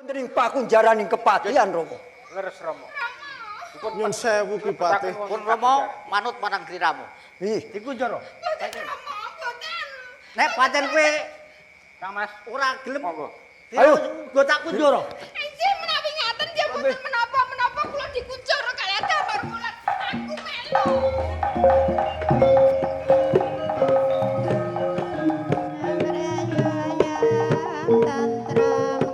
Ing pakunjaraning kepatihan, Rama. Leres, Rama. Nyun sewu Ki Patih. Pun Rama manut marang sliramu. Ih, Dikunjara. Mboten Rama, mboten. Nek pancen kowe Kang Mas, ora gelem, monggo. Ayo. Nggo tak kunjara. Inggih menawi ngaten nggih mboten menapa-menapa kula dikunjara kaliyan Damar Wulan. Aku melu. Tantram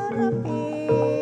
kang tinambu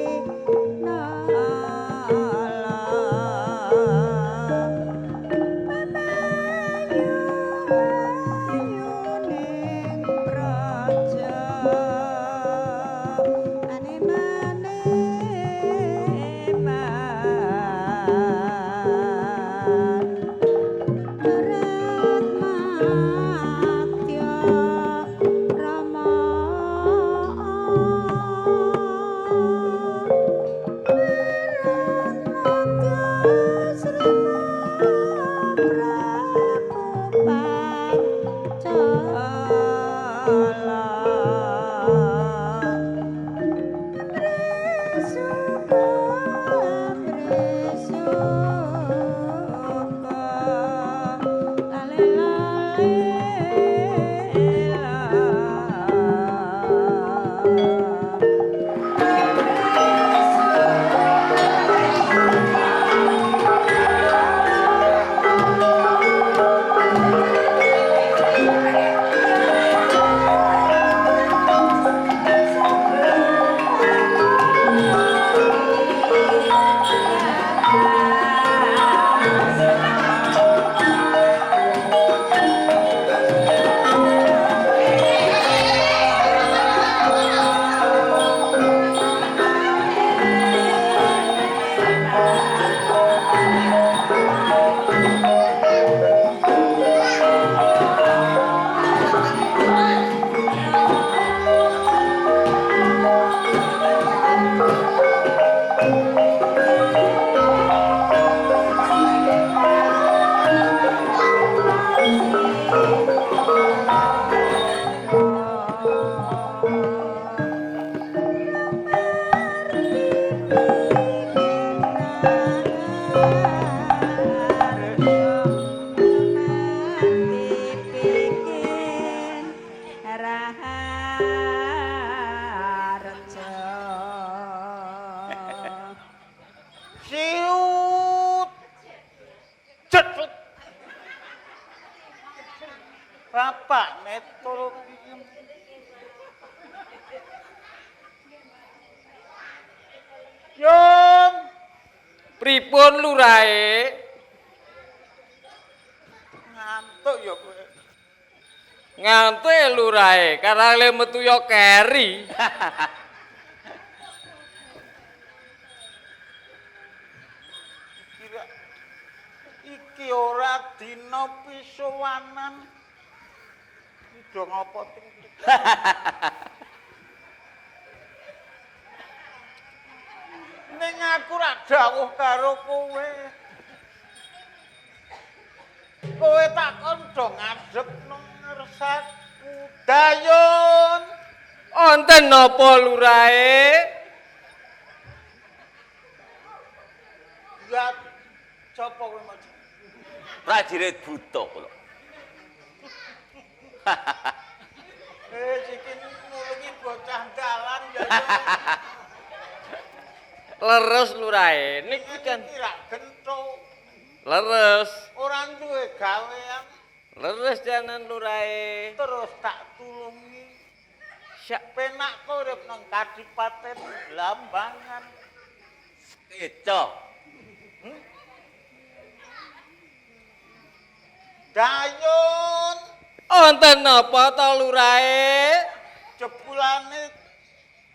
rahayu Siut. Cet. Bapak netul iki. Yung, Pripun lurahe? Ngantuk ya kowe. Ngantuk lurahe, karang le metu ya keri. Iki ora dina pisowanan. Iki do ngopo ting? Ning aku ra dawuh karo kowe. Kowe takon do ngadhep nang ngarsaku. Dayun. Wonten napa lurahe? Ya sapa kowe Mas? Prajurit buta kula. Iki nulungi bocah dalan ya. Leres lurahe, niku kan Iki ra gento. Leres. Ora duwe gawean. Leres janan lurahe. Terus tak tulungi. Syak Penak urip nang Kadipaten Blambangan. Sekeca. Dayun. Wonten napa to lurahe? Jebulane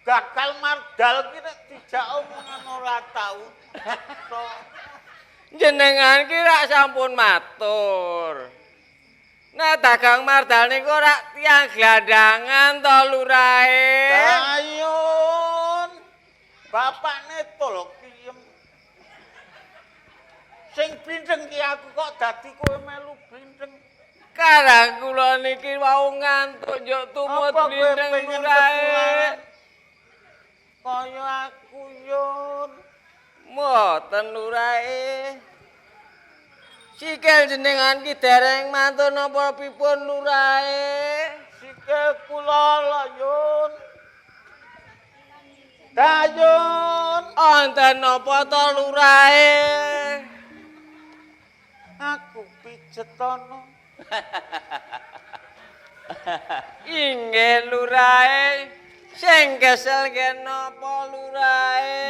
gagal mardal ki nek dijak omongan ora tau. To. Jenengan ki rak sampun matur. Nek dagang mardal niku rak tiyang glandangan to lurahe. Dayun. Bapakne tol kiyem. Sing bindeng ki aku kok dadi kowe melu bindeng. Karang kula niki wau ngantuk njuk tumut Apa kowe blindeng pengen lurahe. ketularan? Kaya aku yun. Mboten lurahe. Sikil jenengan ki dereng mantun napa pripun lurahe? Sikil kula lho yun. Dayun, Wonten napa to lurahe? aku pijetono. Inggih lurahe. Sing kesel nggih napa lurahe?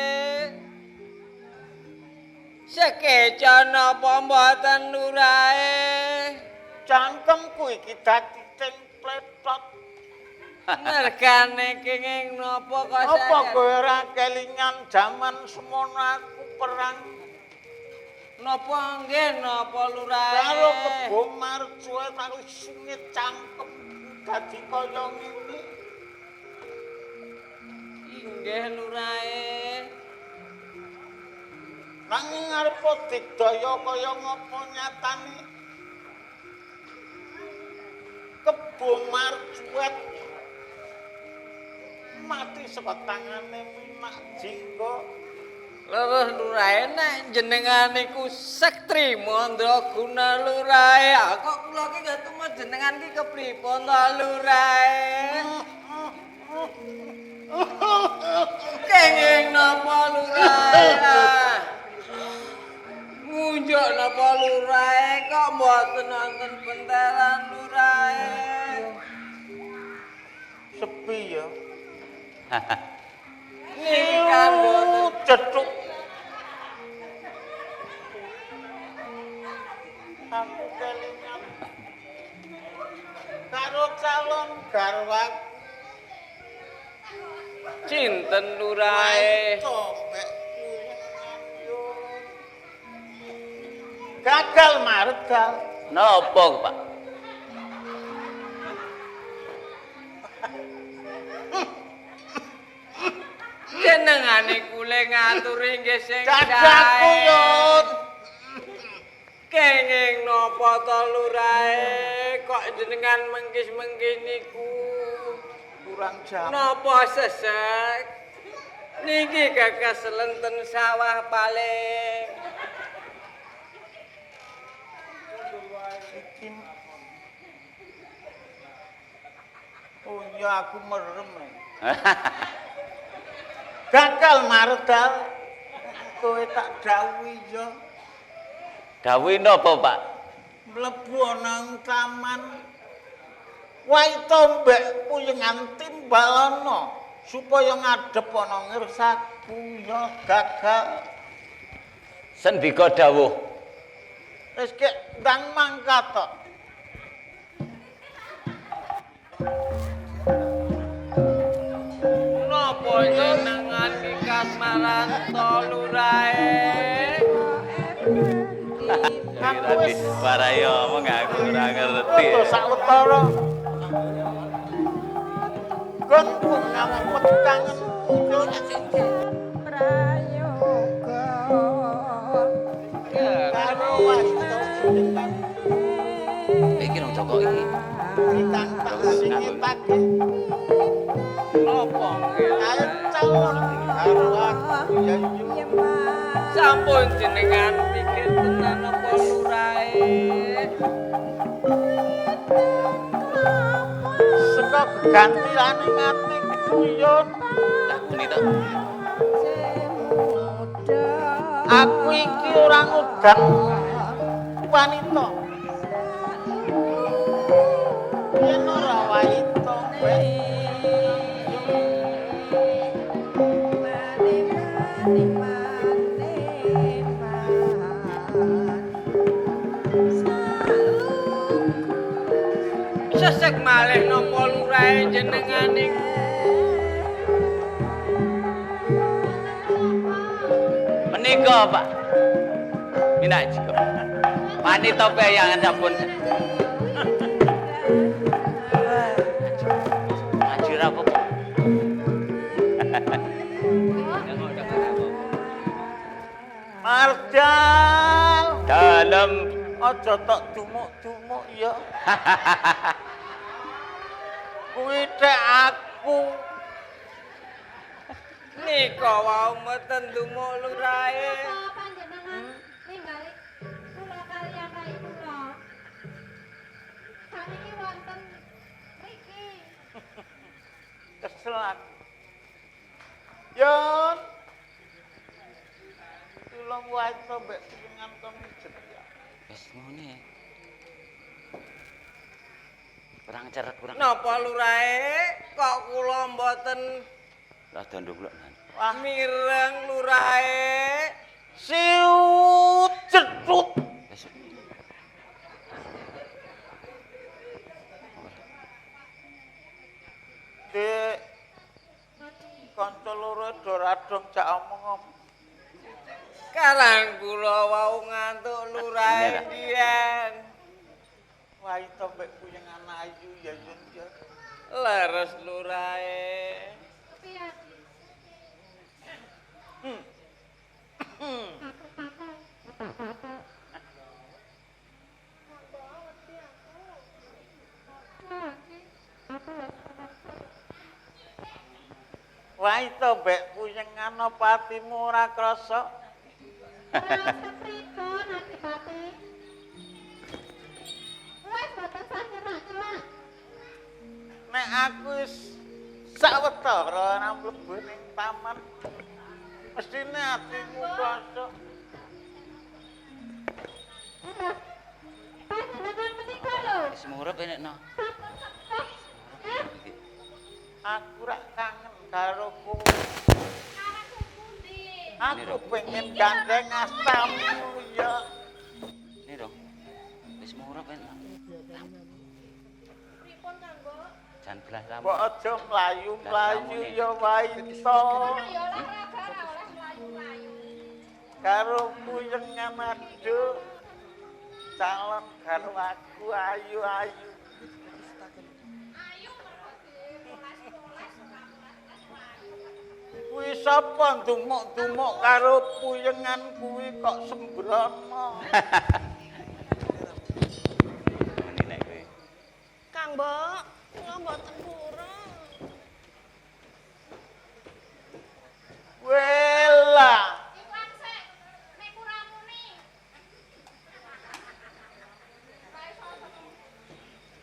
Sekeca napa mboten lurahe? Cangkemku iki dadi templetot. Mergane kenging napa kok Apa kowe ora kelingan jaman semono aku perang Napa nggih napa lurahe? karo kebo marcuwe karo singit cangkemku dadi kaya ngene. Inggih lurahe. Nanging arep digdaya kaya ngapa nyatane? Kebo marcuwet mati saka tangane Minak Jingga. Leres lurahe nek jenengan niku sektri mandraguna lurahe. Ah, kok kula ki gak tumut jenengan ki kepripun to lurahe? Kenging napa lurahe? Ah? Ngunjuk napa lurahe kok mboten wonten benteran lurahe? Sepi ya. Niki kan mboten Cethuk. Aku kelingan karo calon garwaku sinten lurahe? Waito mbek kuyengan yo. Gagal mardal. Napa, Pak? Jenengane kule ngaturi nggih sing Dadaku sae. yun. Kenging napa to lurahe kok jenengan mengkis-mengkis niku? Kurang jam. Napa sesek? Niki kekeselen ten sawah paling. Iki. Oh iya aku merem. Gagal mardal. Kowe tak dawuhi ya. Dawuhe napa, Pak? Mlebu nang taman. Waito mbek puyengan timbalana supaya ngadep ana ngirsaku ya gagal. Sendika dawuh. Wis kek ndang mangkat tok. Napa jenengan ki kasmaran to lurahe? Aku wis Warai omong aku ora ngerti. rada sawetara. Gonku ngawet kangen yun. Prayoga. Karo waito puyengan Iki nang Joko iki. kang tak singitake. Napa nggih? Ayo calon garwaku ya yun. Sampun jenengan pikir tenan apa lurahe? Saka gegantilane atiku yun. Lah muni to. Aku iki ora ngundang wanita. Yen ora wanita, mbek. Malih napa lurahe jenengan niku? Menika, Pak. Minak jika. Panita peyangan sampun. Ngaji ra apa-apa. Marjal, Dalem aja tok dumuk-dumuk ya. Kuwi tek aku. Nika wau mboten dumuk lurahe. Napa panjenengan ninggali kula kaliyan rai kula? Saniki wonten mriki. Kesel aku. Yon. Tulung wae to mbek jenengan to mijet ya. Wis ngene. Kurang cerek kurang. Napa lurahe kok kula mboten Rada nduk nan. Wah, mireng lurahe? Siut cetut. Wis. Dik. Kanca loro do radong jak omong-omong. Karang kula wau ngantuk lurahe biyen. Wah, to mbek kuyengan ayu ya Yun ya. Leres lurahe. Kepiye? Wah, to mbek kuyengan apa atimu ora krasa? Ora sepripun Adipati. Wis boten sah nyerak-nyerak. Nek aku wis sawetara ora mlebu ning taman, mestine atimu krasa. Panjenengan menika lho. Wis murep enekno. Sampun sepuh. Aku rak kangen karo kowe. Karepku pundi? Aku pengen gandeng astamu ya. Ini dong. Wis murep enekno. Pripun kanggo? Jan blas lamun. Mbok aja mlayu-mlayu ya waito. Ya olahraga ora oleh mlayu-mlayu. Karo kuyengan aduh. Calon karo aku ayu-ayu. Ayu mergo dipoles-poles ora poles mlayu. Kuwi sapa ndumuk-ndumuk karo puyengan kuwi kok sembrono. Ngene nek kowe. Kang Mbok, kula mboten purun. Wela. Iklan sik, nek kurang muni.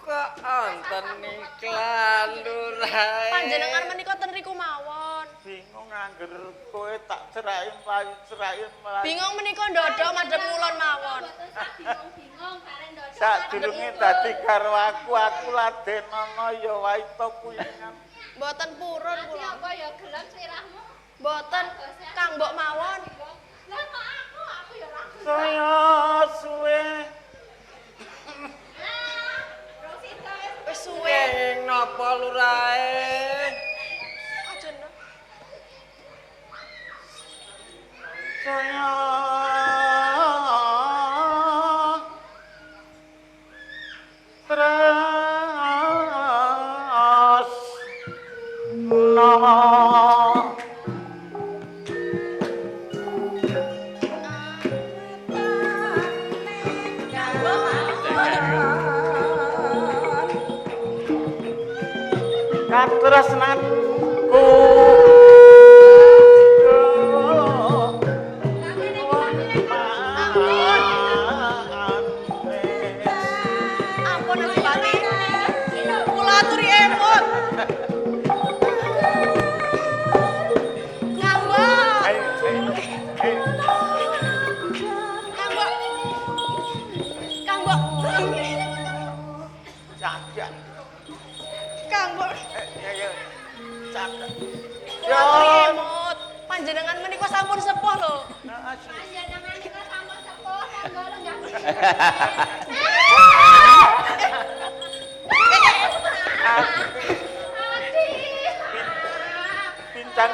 Kok wonten iklan lurahe? Panjenengan menika ten riku mawon. Bingung angger kowe tak cerai mlayu cerai mlayu. Bingung menika ndodok madhep ngulon mawon. Mboten sah bingung-bingung bareng ndodok. Sadurunge dadi karo aku, aku ladenono ya waito kuyengan. Mboten purun Ati kula. apa ya gelem sirahmu? Mboten Kang Mbok mawon. Lah kok aku ya ora gelem. Saya suwe Lah, rong sida wis. Wis suwe. Kenging napa lurahe? Aja ndok. saya terus no. Katresnanku Ampun Adipati. Kula aturi emut. Kang Mbok. Kang Mbok. Kang Mbok. Cakak. Kang Mbok. Ya ya. Cakak. Kula aturi emut. Panjenengan menika sampun sepuh lho. Panjenengan menika sampun sepuh monggo lenggah.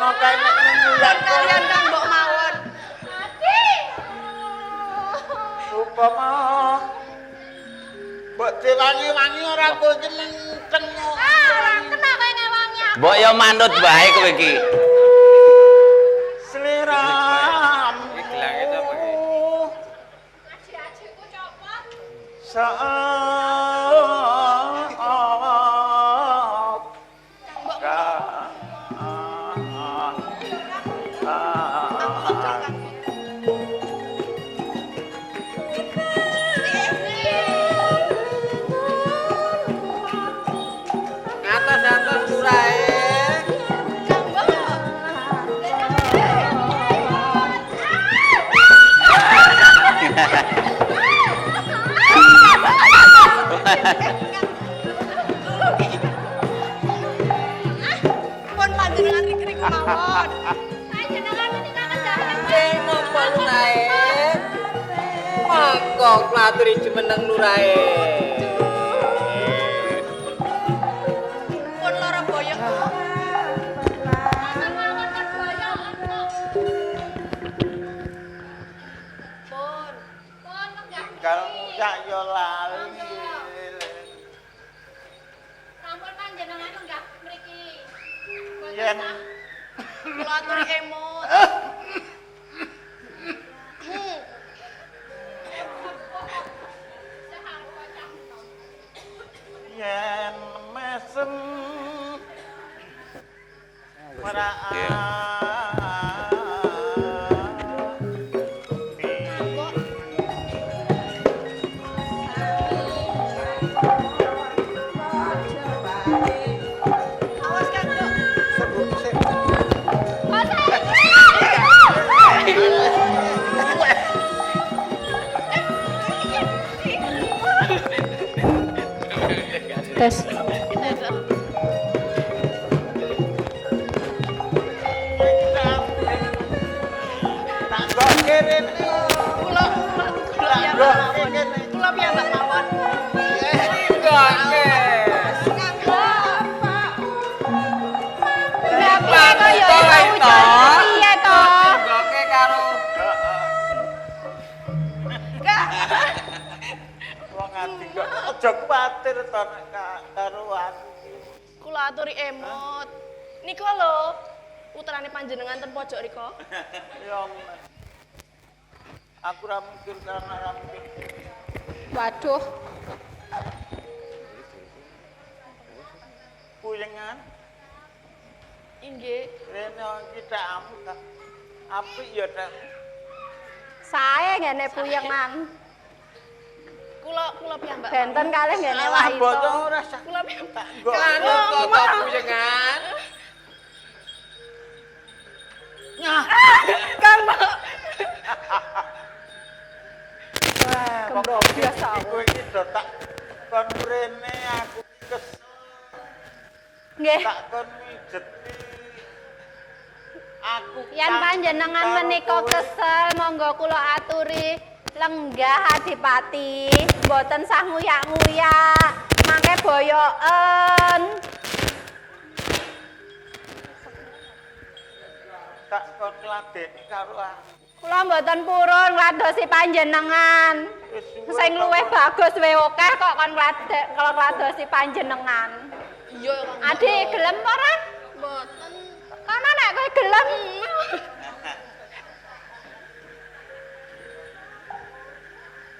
Kono kae nek nguyak kalian Kang Mbok mawon. Adi. Upama mbok diwangi-wangi ora kowe iki menceng. Ah, ora kena kowe ngewangi aku. Mbok yo manut wae kowe iki. Sliramu. Iki gelange sapa iki? Aji-ajiku copot. Saat Atos-atos lurahe. Kang Mbok. Pun panjenengan rik-riku mawon. Panjenengan menika kedahan. Nggih napa lurahe? Monggo kula aturi jumeneng lurahe. Pun lara boyok. Pun. Pun lenggah tinggal mriki. nguyak yo lali. Sampun panjenengan lenggah mriki. Mboten Yen sah. Kula aturi emut. Yen mesem ora. Awas Kang Mbok. Tes. Tak kok kene. Kula kula piyambak mawon. Kula piyambak mawon. Nggake. Kang Mbok. Lah piye kok ya Ora iso to. Piye to? Nggake karo Wong ati kok aja kuwatir to nek karo aku. Kula aturi emut. Nika lho, putrane panjenengan ten pojok riko. Ya men. Aku ora mikir karena ora mikir. Waduh. Puyengan Inggih. rene iki tak amu tak apik ya tak. Sae ngene puyengan. Kula kula piyambak. Benten kalih ngene Alah boten wae. ora sah. Kula piyambak. Tak nggo. Manut kok puyengan. Nyah. Kang Mbok. Biasa. Kowe iki do tak kon mrene aku iki kesel Nggih. tak kon mijeti. Aku Yen kangen panjenengan karo menika kowe. kesel monggo kula aturi lenggah adipati, mboten sah nguyak-nguyak, mangke boyoken. Tak kon ngladeni karo aku. Kula mboten purun ngladosi panjenengan. Wis suwe Sing to, luwih Pak. bagus luwih akeh kok kon ngladosi panjenengan. Iya Kang Mbok. Adik gelem ora? Mboten. Kono nek kowe gelem.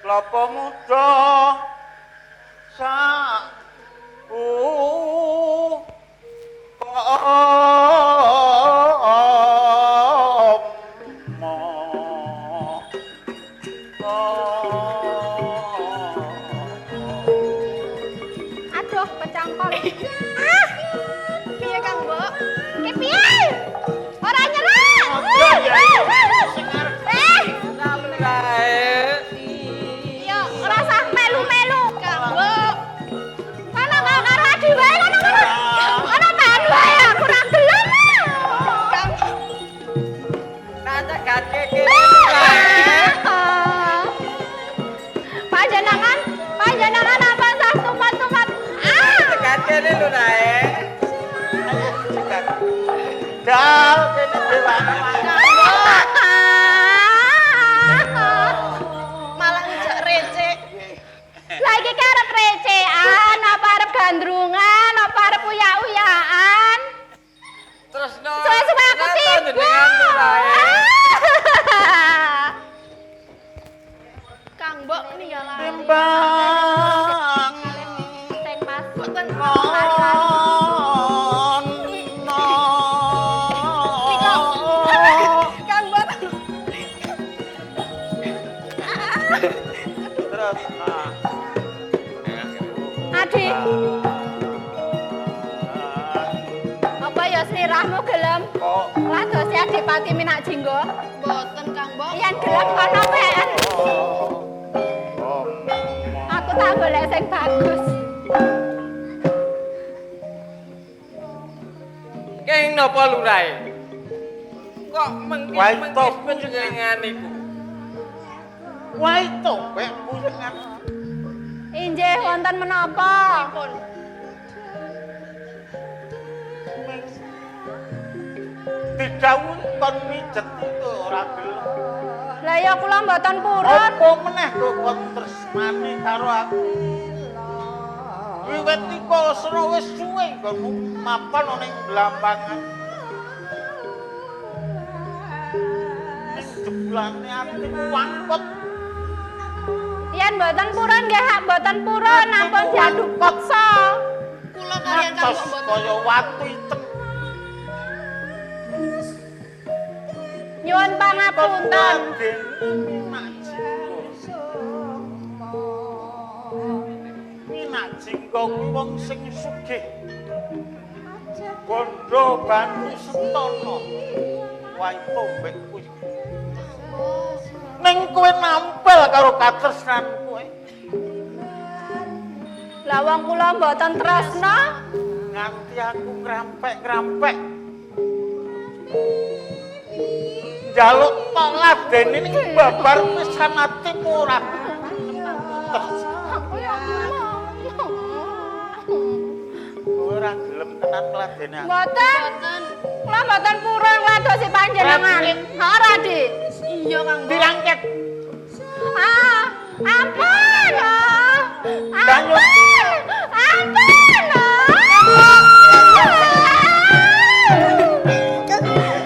Klapa muda sak Aduh, pecangkol. Ah, Piye Kang Mbok? ki piye? Ora nyerah. Eh, Lurahe. yo ora usah melu-melu. Kang Mbok. Kono kok karo adi wae kono kono. Kono bahan wae aku ora gelem. Kang Tak cegatke kene lurahe. Panjenengan, panjenengan apa sah tumat-tumat? Ah! Cegat kene lurahe. Budal kene dewane. Malah ngejak recek. Lah iki ki arep recekan, apa arep gandrungan, apa arep uyak-uyakan? Tresno. Suwe-suwe aku Tresno tiba. jenengan lurahe. Kang Mbok ninggal Timbang Sing pas. Boten. Kang Mbok. Terus Adi. Apa ya slirahmu gelem? Kok Ladosi Adipati Minak Jinggo. Boten Kang Mbok. Yen gelem kono peken. Aku tak golek sing bagus. Keng napa lurahe? Kok Wah, mengkis-mengkis panjenengan niku? Wae topek puyengan. Injih wonten menapa? Pripun? Didhawuhi kon mijet itu ora gelem. Lah ya kula mboten purun. Apa meneh kok kon tresnane karo aku? Wiwit nika sera wis suwe nggonmu mapan ana ing blambangan. Ning jebulane atimu wangkot. Yen mboten purun nggih hak mboten purun ampun diadu paksa. Kula kaliyan Kang Atos Mbok mboten. kaya watu item. Nyuwun pangapunten. Minak Jinggo. Minak Jinggo kuwi wong sing sugih. Bondo bantu setono. Wae tombek kuwi. Ning kowe nampel karo katresnan kowe. Lah wong kula mboten tresna. Nganti aku ngrampek-ngrampek. Njaluk tok ladene ning babar pisan atimu ora. Aku ya Kowe ora gelem tenan ngladeni aku. Mboten. Kula mboten purun ngladosi panjenengan. Ora, Dik. Iya Kang Mbok. Dirangket. Ah, ampun. Ah, Banyu. Ampun. Ampun. Ah.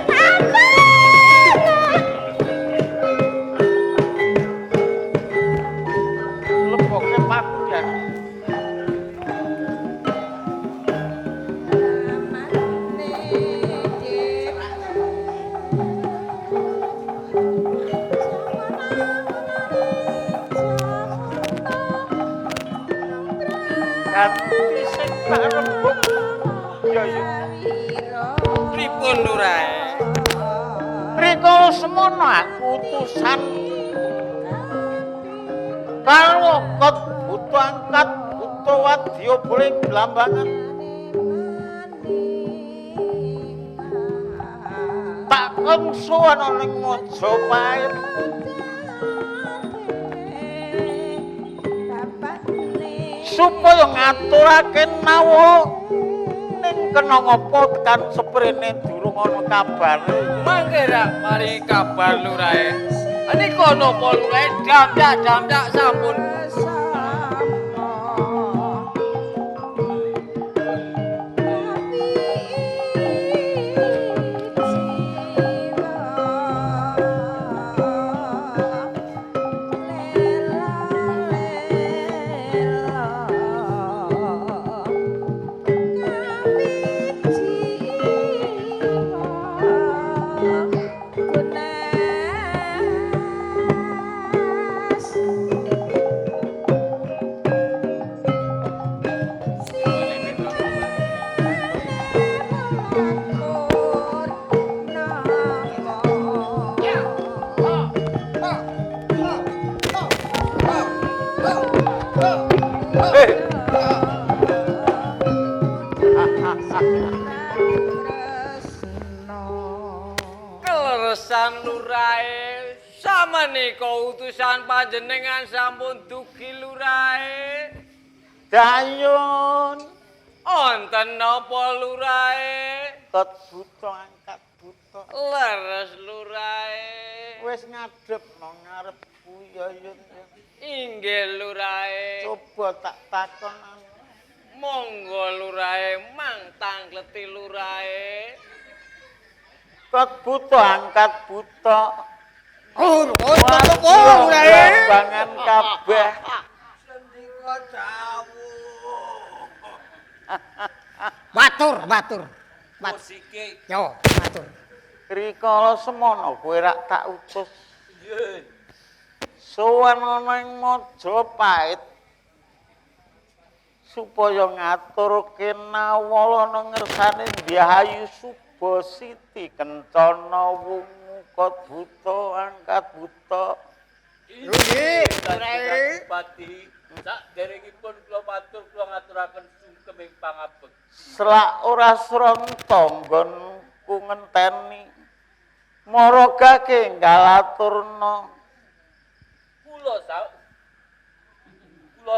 Ampun. Leboke paku ya. Ganti sing tak rembug. Ya ya. Pripun lurahe? Rikala semono aku utusan karo kot buta angkat buta wadya boleh blambangan. Tak kon sowan ana ning Majapahit. Supaya ngaturake nawa ning kena ngapa tekan seprene durung ana kabare. Mangke rak paringi kabar lurahe. Nika napa lurahe damdak-damdak sampun. Keleresan lurahe samenika utusan panjenengan sampun dugi lurahe. Dayun, Wonten napa lurahe? Kot buta angkat buta. Leres lurahe. Wis ngadep nang ngarepku ya Yun. Inggih lurahe. Coba tak takon. Monggo lurahe mang tangkleti lurahe. Kot buta angkat buta. Oh, lurahe. Bangan kabeh. Sendika dawuh. Matur, matur. Musike. Yo, matur. Rikala semono kowe rak tak utus. Nggih. Sowan ana ing Majapahit supaya ngaturke nawala ana ngersane Dyah Ayu Subasiti Kencana Wungu Kot Buta angkat buta. Nggih, Adipati. Saderengipun kula matur kula ngaturaken sungkem ing pangabekti. Selak ora sronta nggonku ngenteni. Maragake ngalaturna. Kula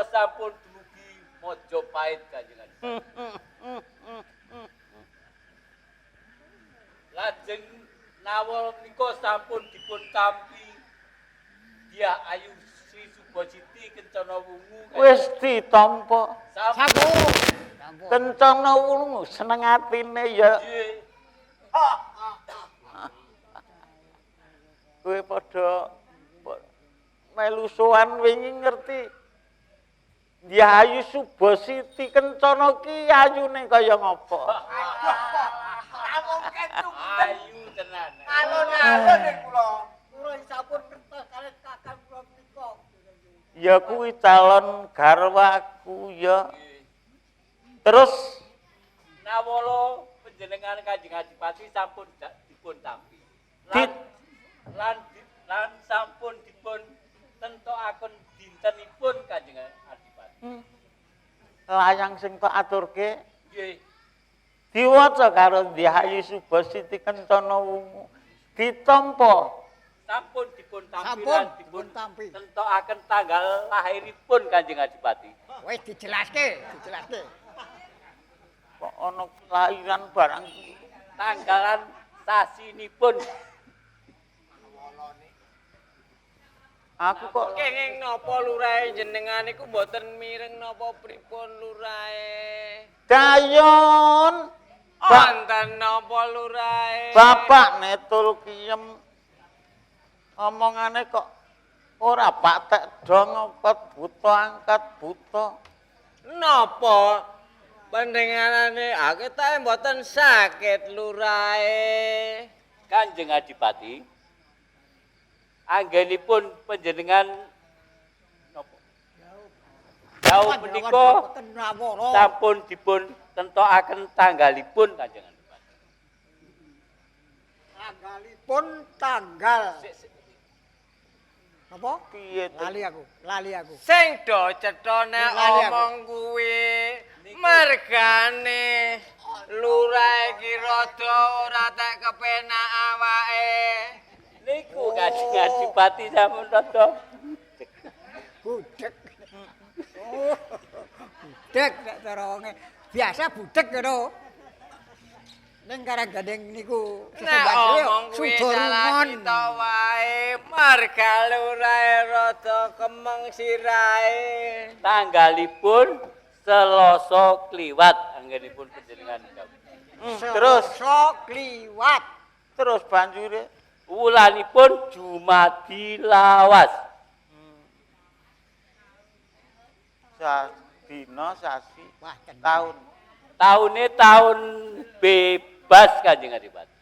sampun dumugi Majapahit Kanjeng Adipati. Lajeng nawala menika sampun dipun tampi Dyah Ayu Sri Subasiti Kencana Wungu. Wis ditampa. Sampun. Kencana Wungu seneng atine ya. Nggih. Kowe padha melu sowan wingi ngerti Dyah Ayu Subasiti Kencana ki ayune kaya ngapa? Ayu tenan. Alon-alon nek kula. Kula sampun kertos kalih kakang kula menika. Ya kuwi calon garwaku ya. Terus nawala panjenengan Kanjeng Adipati sampun dipun tampi. Lan sampun dipun tentokaken dintenipun Kanjeng Adipati. Layang sing tok aturke nggih diwaca karo Dyah Ayu Subasiti Kencana Wungu. Ditampa. Sampun dipun tampi lan dipun tentokaken tanggal lahiripun Kanjeng Adipati. Wis dijelaske, dijelaske. Kok ana kelahiran barang tanggalan sasinipun. Aku kok kenging napa lurahe jenengan niku mboten mireng napa pripun lurahe? Dayon. Wonten napa lurahe? Bapak netul kiem omongane kok ora patek dong angkat buta angkat buta. Napa panjenengane aku ta mboten sakit lurahe? Kanjeng Adipati, anggenipun panjenengan napa? Jauh menika sampun dipun tentokaken tanggalipun Kanjeng Adipati. Tanggalipun tanggal napa? Piye? Lali aku, lali aku. Sing do cetha nek omong kuwi mergane lurah iki rada ora tak kepenak awake. Niku Kanjeng Adipati sampun rada budek. Oh, budek nek cara wonge. Biasa budek ngono. Ning karang gandeng niku nek omong kuwi salah kita wae marga lurahe rada kemeng sirahe. Tanggalipun Selasa kliwat anggenipun panjenengan. Terus Selasa kliwat. Terus banjure wulanipun Jumadi Lawas. Dina sasi taun. Taune tahun bebas Kanjeng Adipati.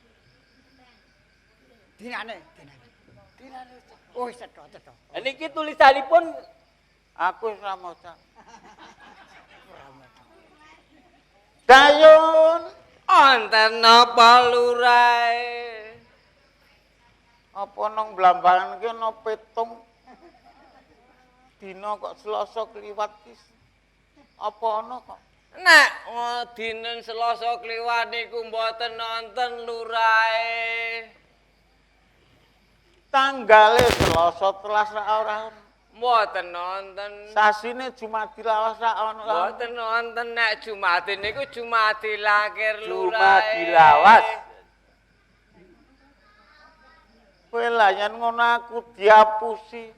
Dinane, dinane. Dinane. Oh, cetha, cetha. Niki tulisanipun aku ora maca. Dayun wonten napa lurahe? Apa nang Blambangan ki ana petung dina kok Selasa kliwat ki? Apa ana kok? Nek dinen Selasa kliwat niku mboten nonton lurahe. Tanggale Selasa telas ra ora. Mboten nonton. Sasine Jumadilawas rak ana. Mboten nonton nek Jumati niku Jumati lahir lurae. Jumadilawas. Kowe lah yen ngono aku diapusi.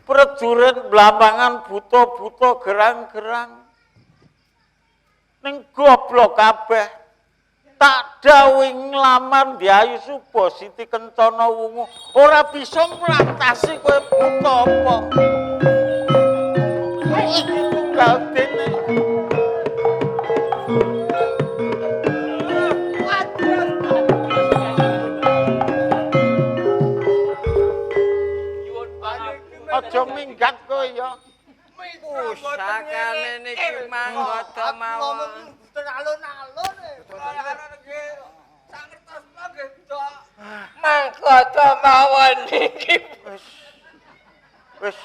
Prajurit blambangan buta-buta gerang-gerang. Ning goblok kabeh. Tak dawuhi nglamar Dyah Ayu Suba Siti Kencana Wungu ora bisa mlatasi kowe buta apa. Iki tunggal dene. Aja minggat kowe ya. Pusakane niki manggota mawon. Alun-alun. Manggota mawon niki. Wis.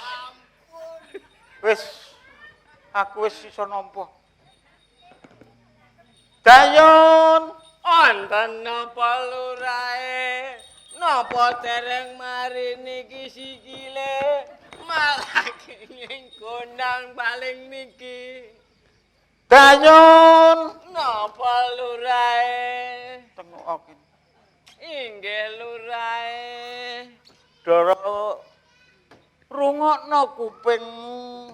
Wis. Aku wis iso nampa. Dayon, Wonten napa lurae? Napa dereng mari niki sikile? Malah kenging gondang paling niki. Dayon. Napa lurae? Tengok kene. Inggih lurae. Dara rungokno kupingmu.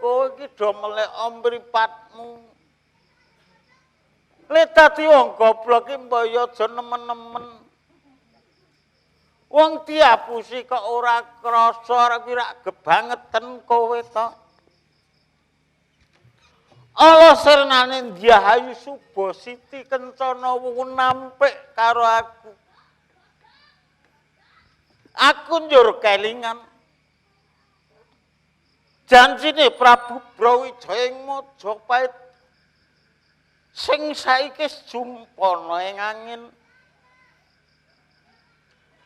Kowe iki do melek mripatmu. Le dadi wong goblok iki mbok ya aja nemen-nemen. Wong diapusi kok ora krasa, ora kuwi rak gebangeten kowe to. Ala sirnane Dyah Ayu Suba Siti Kencana Wungu nampik karo aku. Aku njur kelingan. Janjine Prabu Brawijaya ing Majapahit sing saiki jumpana ing angin.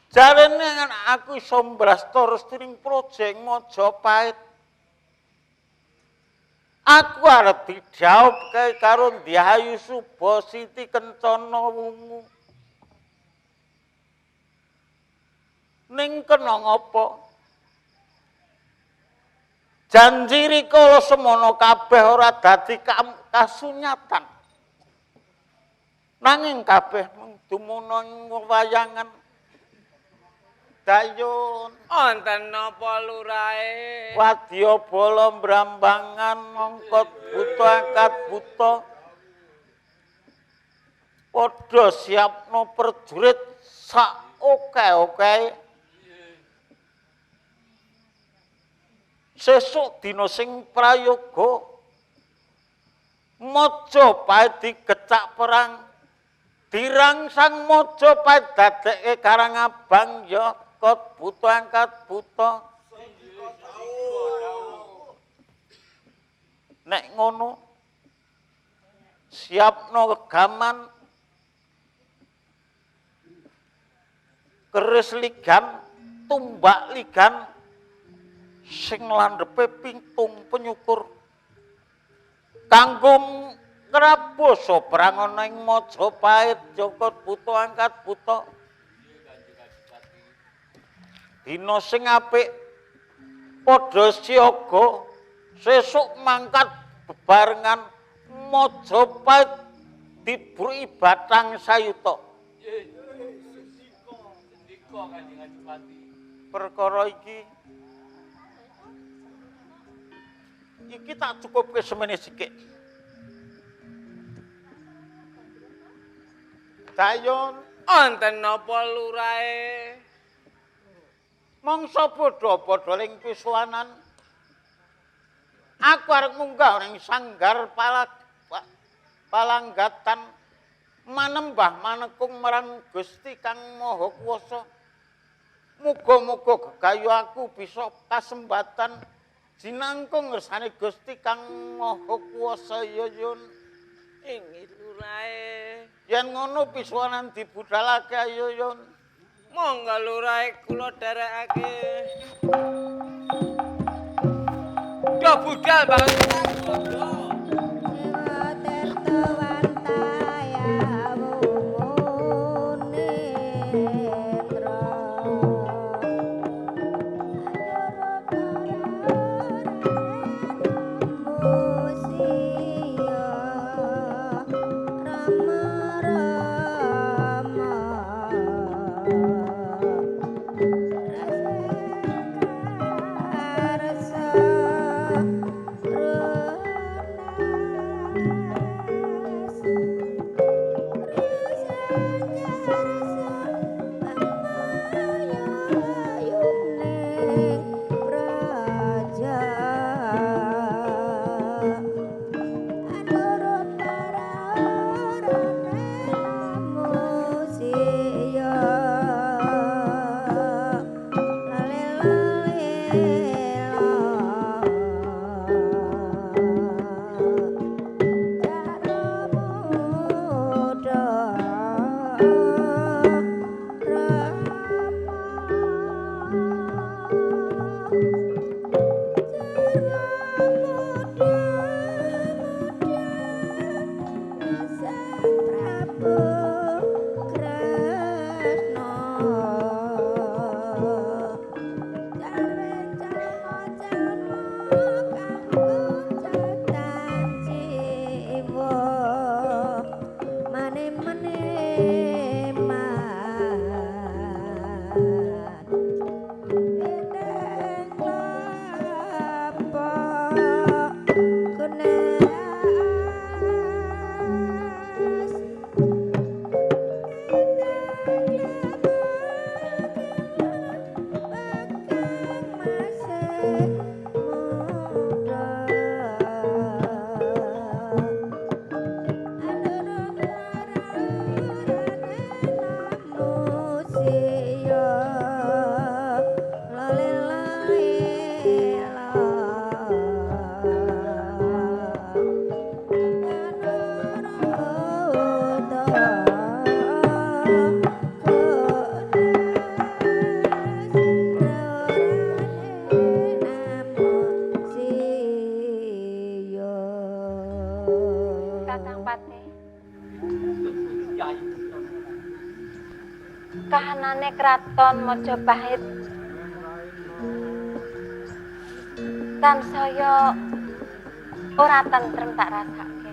Jarene aku iso mbrasta restuning praja ing Majapahit. Aku arep didhawuhke karo Dyah Ayu Suba Siti Kencana Wungu. Ning kena ngapa? Janji rikala semono kabeh ora dadi kasunyatan. Nanging kabeh mung dumunung ing wayangan. Dayun Wonten napa lurae? Wadya bala brambangan ngangkat buta angkat buta. Padha siapno prajurit sak oke-oke. Sesuk dina sing prayoga Majapahit digecak perang. Dirangsang Majapahit dadekke Karang Abang ya kot buta angkat buta. Nek ngono siapno gegaman, keris ligan, tumbak ligan sing landhepe pitung penyukur kanggo ngrabasa perang ana ing Majapahit. Joko buta angkat buta. Dina sing apik padha siaga, sesuk mangkat bebarengan Majapahit dibruki batang sayuta. Perkara iki iki tak cukupke semene sikik. Dayon, Wonten napa lurae? Mangsa padha-padha ing pisuwanan. Aku arep munggah ning sanggar palanggatan manembah manekung marang Gusti Kang Maha Kuwasa. Muga-muga gegayu aku bisa kasembatan jinangkung ngersane Gusti Kang Maha Kuwasa ya yun. Inggih lurae. Yen ngono pisuwanan dibudalake ayo yun. Monggo lurae kula derekake. Do budal banget. Kakang Patih. Kahanane kraton Majapahit tansaya ora tentrem tak rasake.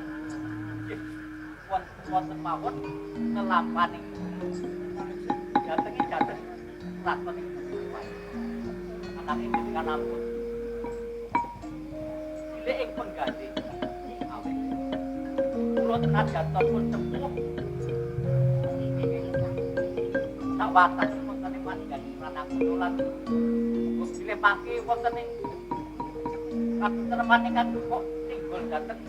Wonten mawon nelampaning jatenge jateng kraton ing Majapahit. Ananging jenengan ampun cilik ing pengganti awit kula tenajan pun sepuh sak watas wonten ing pandhan Pranakuta lan bilih mangke wonten ing katentreman ingkang kok tinggul dhateng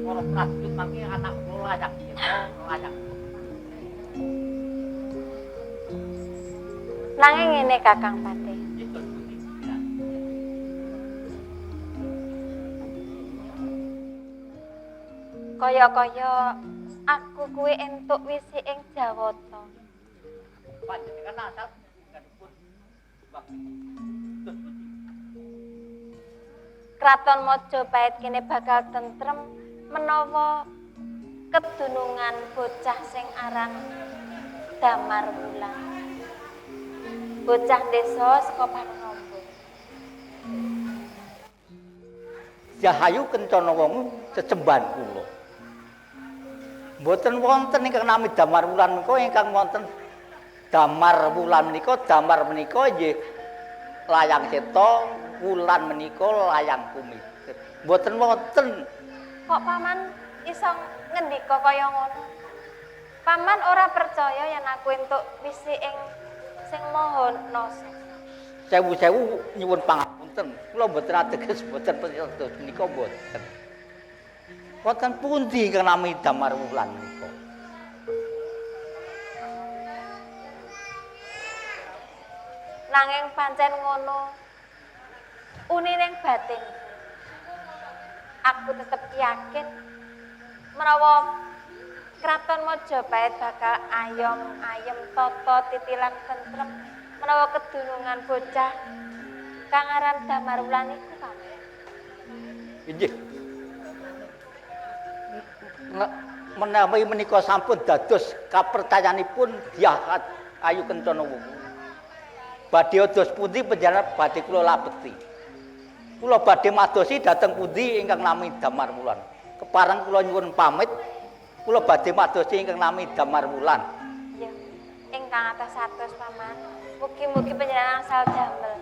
para prajurit mangke anak kula layak layak. Nanging ngene Kakang Patih. Kaya-kaya aku kuwi entuk wisi ing Jawata. Panjenengan asal pun Kraton Majapahit kene bakal tentrem menawa kedunungan bocah sing aran Damar Wulan. Bocah desa saka Parangombo. Jahayu Kencana Wungu cecemban kula. Mboten wonten ingkang nami Damar Wulan menika, ingkang wonten Damar Wulan menika, Damar menika nggih layang seta, wulan menika layang kumikir. Mboten wonten. Kok paman iso ngendika kaya ngono? Paman ora percaya yen aku entuk wisi ing sing maha nasa. Sewu-sewu nyuwun pangapunten, kula mboten ateges mboten percaya menika mboten. Wonten pundi ingkang nami Damar Wulan menika? Nanging pancen ngono unining batin. Aku tetep yakin menawa Kraton Majapahit bakal ayom ayem tata titilan tentrem menawa kedunungan bocah kang aran Damar Wulan iku paman. Inggih. Menawi menika sampun dados kapercayanipun Dyah Ayu Kencana Wungu. Badhe dos pundi panjenengan badhe kula labeti. Kula badhe madosi dhateng pundi ingkang nami Damar Wulan. Kepareng kula nyuwun pamit, kula badhe madosi ingkang nami Damar Wulan. Iya, ingkang atos-atos paman. Mugi-mugi panjenengan angsal damel.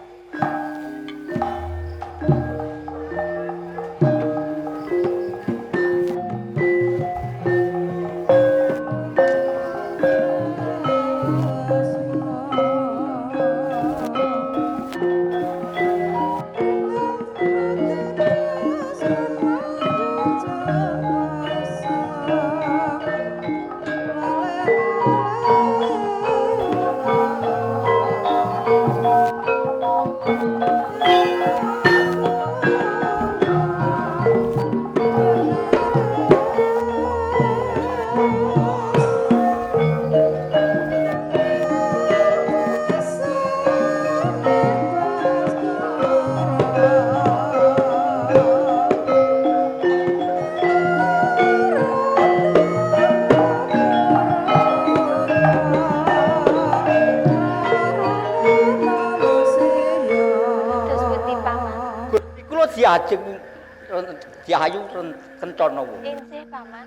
Diayu Kencana Wungu. Inggih, Paman.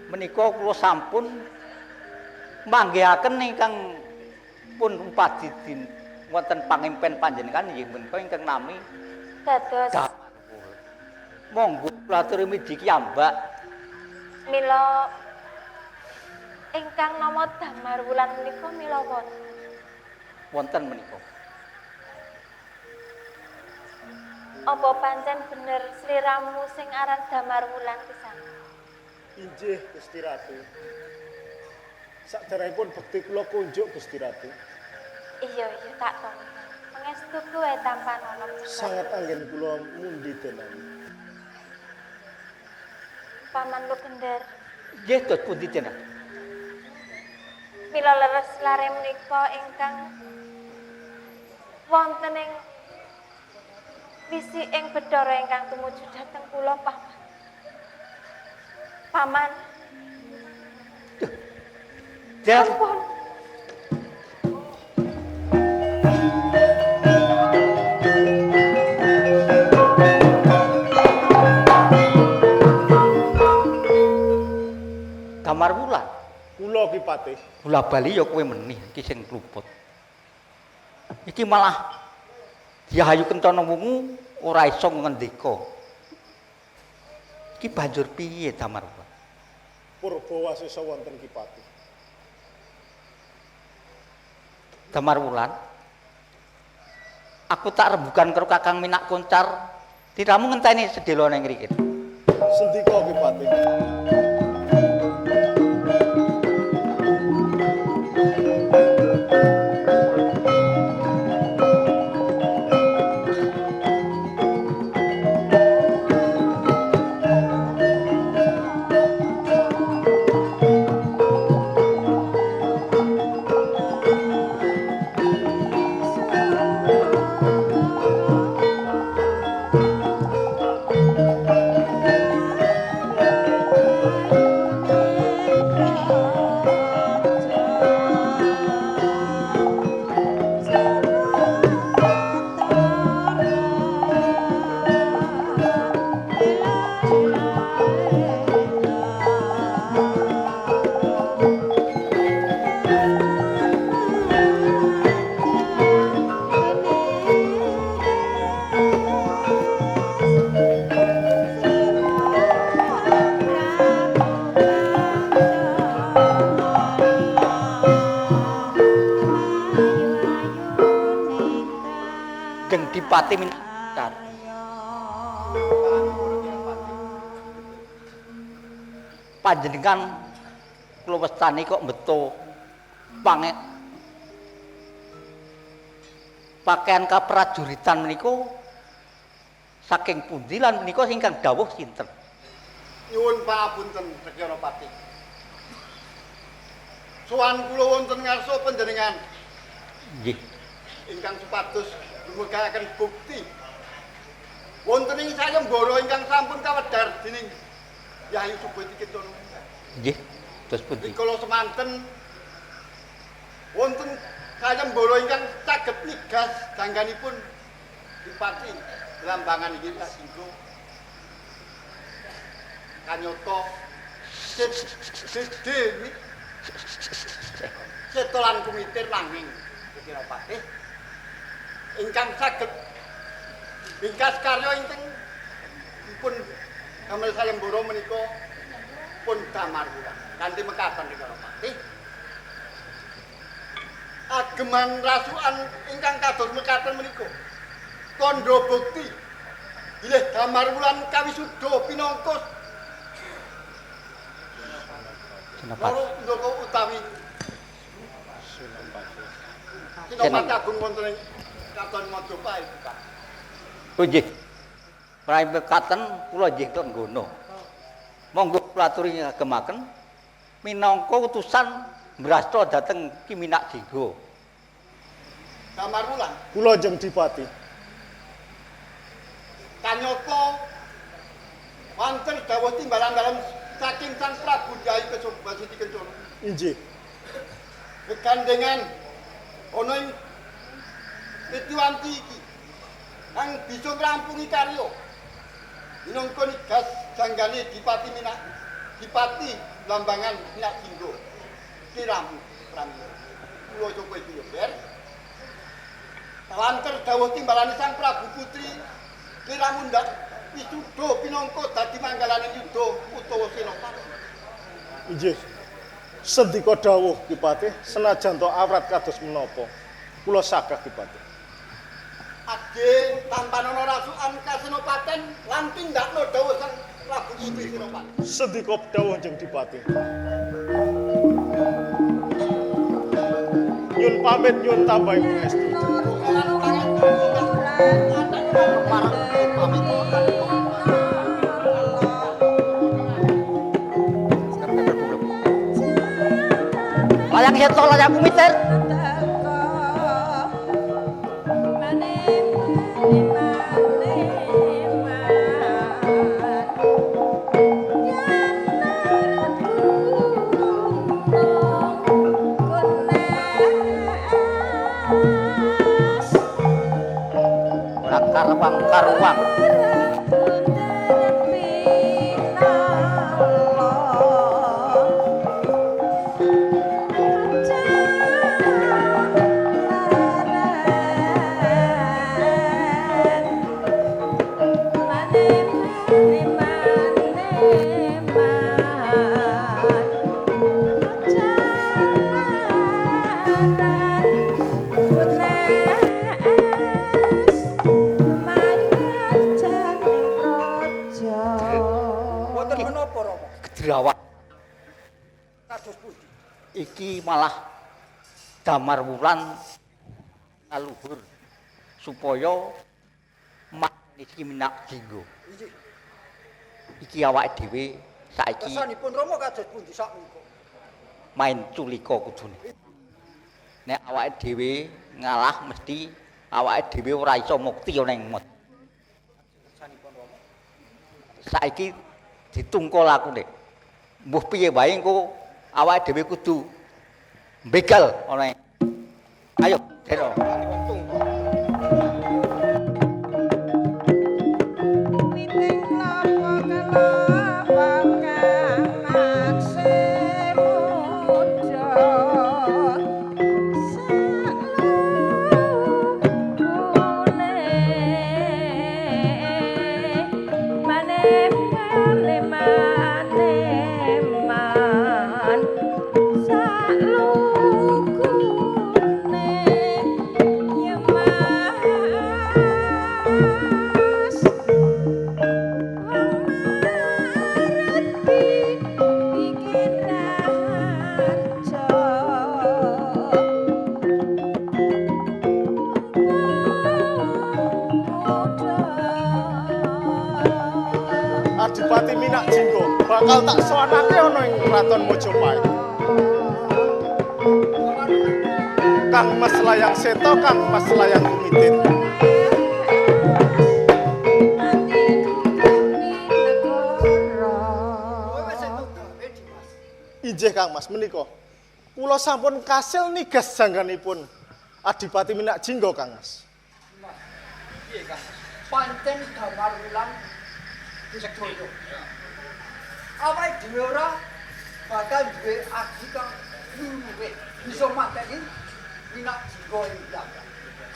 Menika kula sampun manggihaken ingkang pun upadidin wonten pangimpen panjenengan inggih menika ingkang nami dados monggo kula aturi miji kiyambak. Mila ingkang nama Damar Wulan menika mila wonten. Wonten menika. Apa pancen bener sliramu sing aran Damar Wulan pisan? Inggih, Gusti Ratu. Sakderengipun bekti kula kunjuk Gusti Ratu. Iya, iya tak tampa. Pangestu kuwe tampan ana. Sangat anggen kula mundi denawi. Paman Lukender. Nggih, dos pundi denawi? Mila leres lare menika ingkang wonten ing wisi ing Bathara ingkang tumuju dhateng kula, Paman. Paman. Sampun. Damar Wulan. Kula Ki Patih. Bola bali ya kowe menih iki sing kluput. Iki malah Dyah Ayu Kencana Wungu ora iso ngendika. Iki banjur piye Damar Wulan? Purba wasesa wonten Ki Patih. Damar Wulan. Aku tak rembugan karo Kakang Minak Koncar. Tiramu ngenteni sedhela ning ngriki. Sendika Ki Patih. Dipati Minar. Panjenengan kula wastani kok beto pange pakaian kaprajuritan menika saking pundi lan menika ingkang dawuh sinten? Nyuwun pangapunten Rekyana Patih. Sowan kula wonten ngarsa panjenengan. Nggih. Ingkang supados lumegahaken bukti wonten ing sayembara ingkang sampun kawedhar dening Yayu Subati Kencana. Nggih, terus pundi? Rikala semanten wonten sayembara ingkang saged migas gangganipun Dipati Blambangan iki kasinggo kanyata sede seta lan kumitir nanging Kira Patih ingkang saged bingkas karya ingkang dipun damel sayembara menika pun Damar Wulan. Kanthi mekaten Kira Patih ageman rasukan ingkang kados mekaten menika tandha bukti bilih Damar Wulan kawisuda pinangka Senopati utawi Senopati Agung wonten ing Kraton Majapahit, Pak. Oh nggih. Menawi mekaten kula nggih tenggono. Monggo kula aturi ngagemaken minangka utusan mrasta dhateng Ki Minak Jinggo. Damar Wulan. Kula Jeng Dipati. Kanyata wonten dawuh timbalan dalem saking Sang Prabu Dyah Kesubasiti Kencana. Inggih. Kegandengan ana ing Titiwanti iki kang bisa ngrampungi karya minangka nigas janggane Dipati Minak Dipati Blambangan Minak Jinggo Kiramu Pramila. Kula coba iki ya, Ber. Tawanter dawuh timbalane Sang Prabu Putri Kiramu ndak wisuda pinangka dadi manggalane yuda utawa senopati. Inggih. Sendika dawuh Ki Patih, senajan to awrat kados menapa, kula sagah Ki Patih. Age tampanana rasukan kasenopaten lan tindakno dawuh Sang Prabu Putri Senopati. Sendika dawuh Jeng Dipati. Nyun pamit nyun tambahi pangestu. Layang seto layang kumitir. Drawak. Kados pundi? Iki malah Damar Wulan kaluhur supaya mak iki Minak Jinggo. Inggih. Iki awake dhewe saiki Kersanipun Rama kados pundi sak menika? Main culika kudune. Nek awake dhewe ngalah mesti awake dhewe ora iso mukti ana ing mot. Kersanipun Rama. Saiki ditungko lakune. Mbuh piye wae engko awake dhewe kudu begal ana ing. Ayo, Deno. Adipati Minak Jinggo bakal tak sowanake ana ing Kraton Majapahit. Kang Mas Layang Seta, Kang Mas Layang Kumitit. Kowe wis entuk gawe, Dimas. Injih Kang Mas menika. Kula sampun kasil nigas jangganipun Adipati Minak Jinggo Kang Mas. Dimas. Piye, Kang Mas? Pancen Damar Wulan sedaya. Awake dhewe ora bakal duwe adi kang luwih bisa mateni Minak Jinggo ing belakang.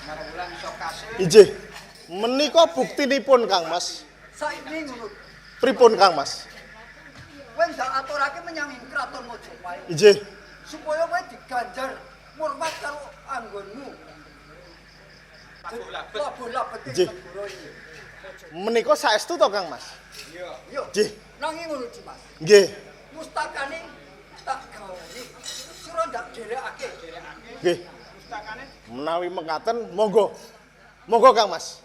Damar Wulan iso kasil. Injih. Menika buktinipun Kang Mas. Saiki ngono. Pripun Kang Mas? Kowe ndak aturake menyang ing Kraton Majapahit Injih. Supaya kowe diganjar ngurmat karo anggonmu. Labuh labet ing Injih. negara iki. Menika saestu to Kang Mas? Iya. Iya. Nggih. Nanging ngono, Dimas. Nggih. Mustakane tak gawani. Sira ndak dherekake. Nggih. Menawi mekaten monggo. Monggo Kang Mas.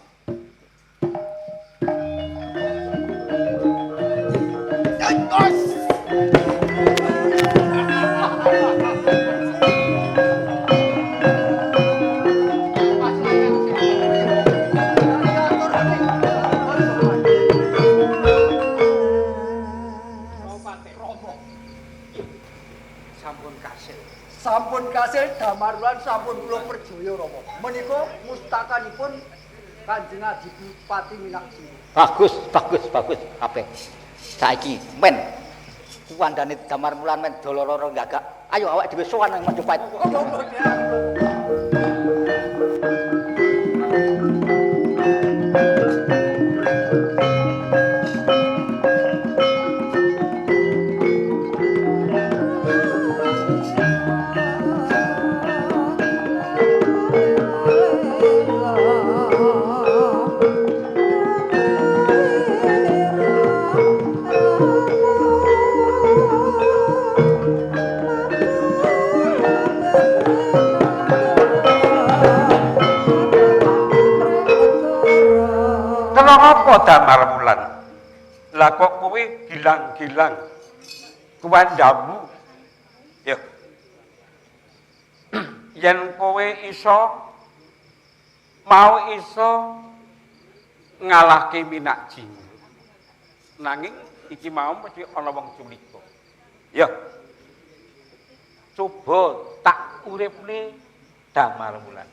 Sampun kasil. Sampun kasil Damar Wulan sampun kula perjaya Rama. Menika mustakanipun Kanjeng Adipati Minak Jinggo. Bagus, bagus, bagus kabeh. Saiki men kuwandane Damar Wulan men doloro gagak. Ayo awake dhewe sowan nang Majapahit. Kena apa Damar Wulan? Lah kok kowe gilang-gilang kuwandamu? Ya. Yen kowe iso mau iso ngalahke Minak Jinggo. Nanging iki mau mesti ana wong culika. Ya. Coba tak uripne Damar Wulan.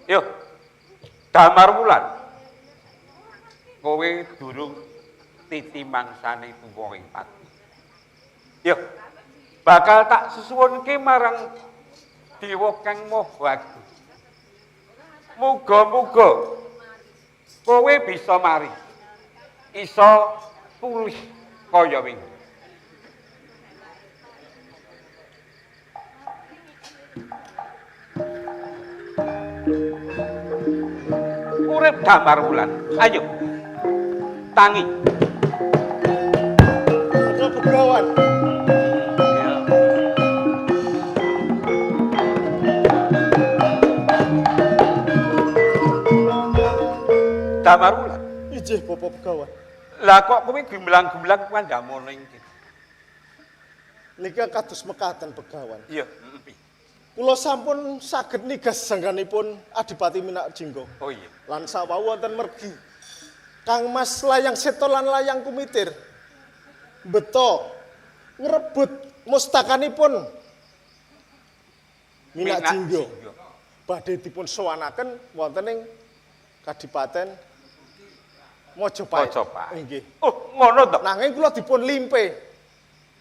Yo. Damar Wulan. Kowe durung titi mangsane tuwa ing pati. Yo. Bakal tak sesuwunke marang Dewa Kang Maha Agung. Muga-muga kowe bisa mari. Iso pulih kaya wingi. Urip Damar Wulan. Ayo. Tangi. Damarwulan. Inggih Bapak Begawan. Lah kok kowe gumlang-gumlang kandhamu ning kene? Nika kados mekaten Begawan. Iya. Kula sampun saged nigas jangganipun Adipati Minak Jingga. Oh iya. Lan sawau wonten mergi. Kang Mas Layang Seta lan Layang Kumitir beto ngrebut mustakanipun Minak Minak Jingga. Jingga. Badhe dipun sowanaken wonten ing Kadipaten Majapahit. Majapahit. Inggih. Oh, ngono to. Nanging kula dipun limpe.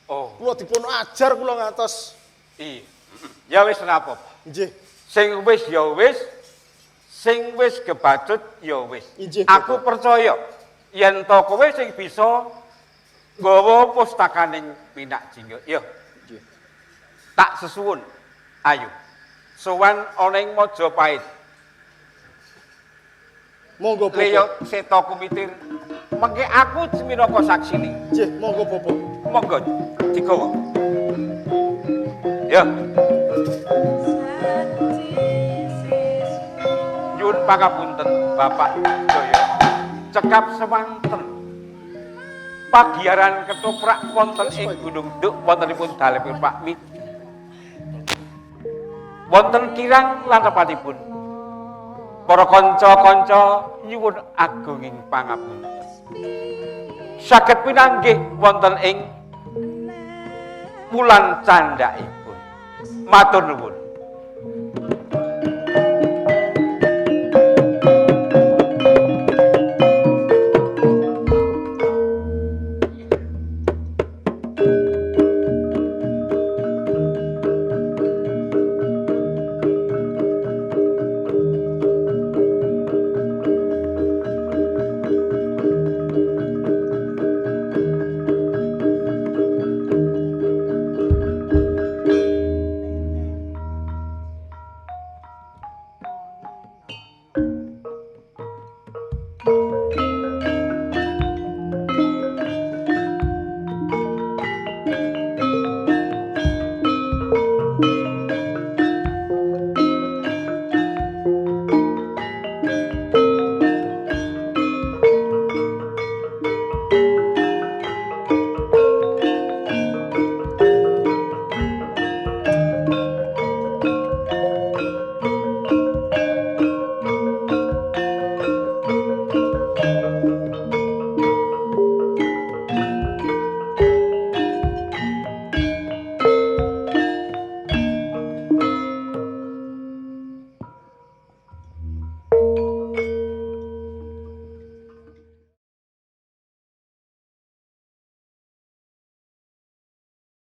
Oh. Kula dipun ajar kula ngantos. Iya. Ya wis ora apa-apa. Nggih. Sing wis ya wis, sing wis kebacut ya wis. Inggih, Aku Bapak. percaya yen to kowe sing bisa nggawa pustakaning Minak Jingga. Ya. Nggih. Tak sesuwun. Ayo. Sowan ana ing Majapahit. Monggo Bapak. Leyo Seta Kumitir. Mengke aku minangka saksine. Nggih, monggo Bapak. Monggo digawa. Ya. Nyuwun pangapunten Bapak Jaya. Cekap semanten. Pagiyaran ketoprak wonten ing Gunung Duk wontenipun dalemipun Pak Mid. Wonten kirang lan tepatipun. Para kanca-kanca nyuwun agunging pangapunten. Saged pinanggih wonten ing wulan candhakipun. Matur nuwun.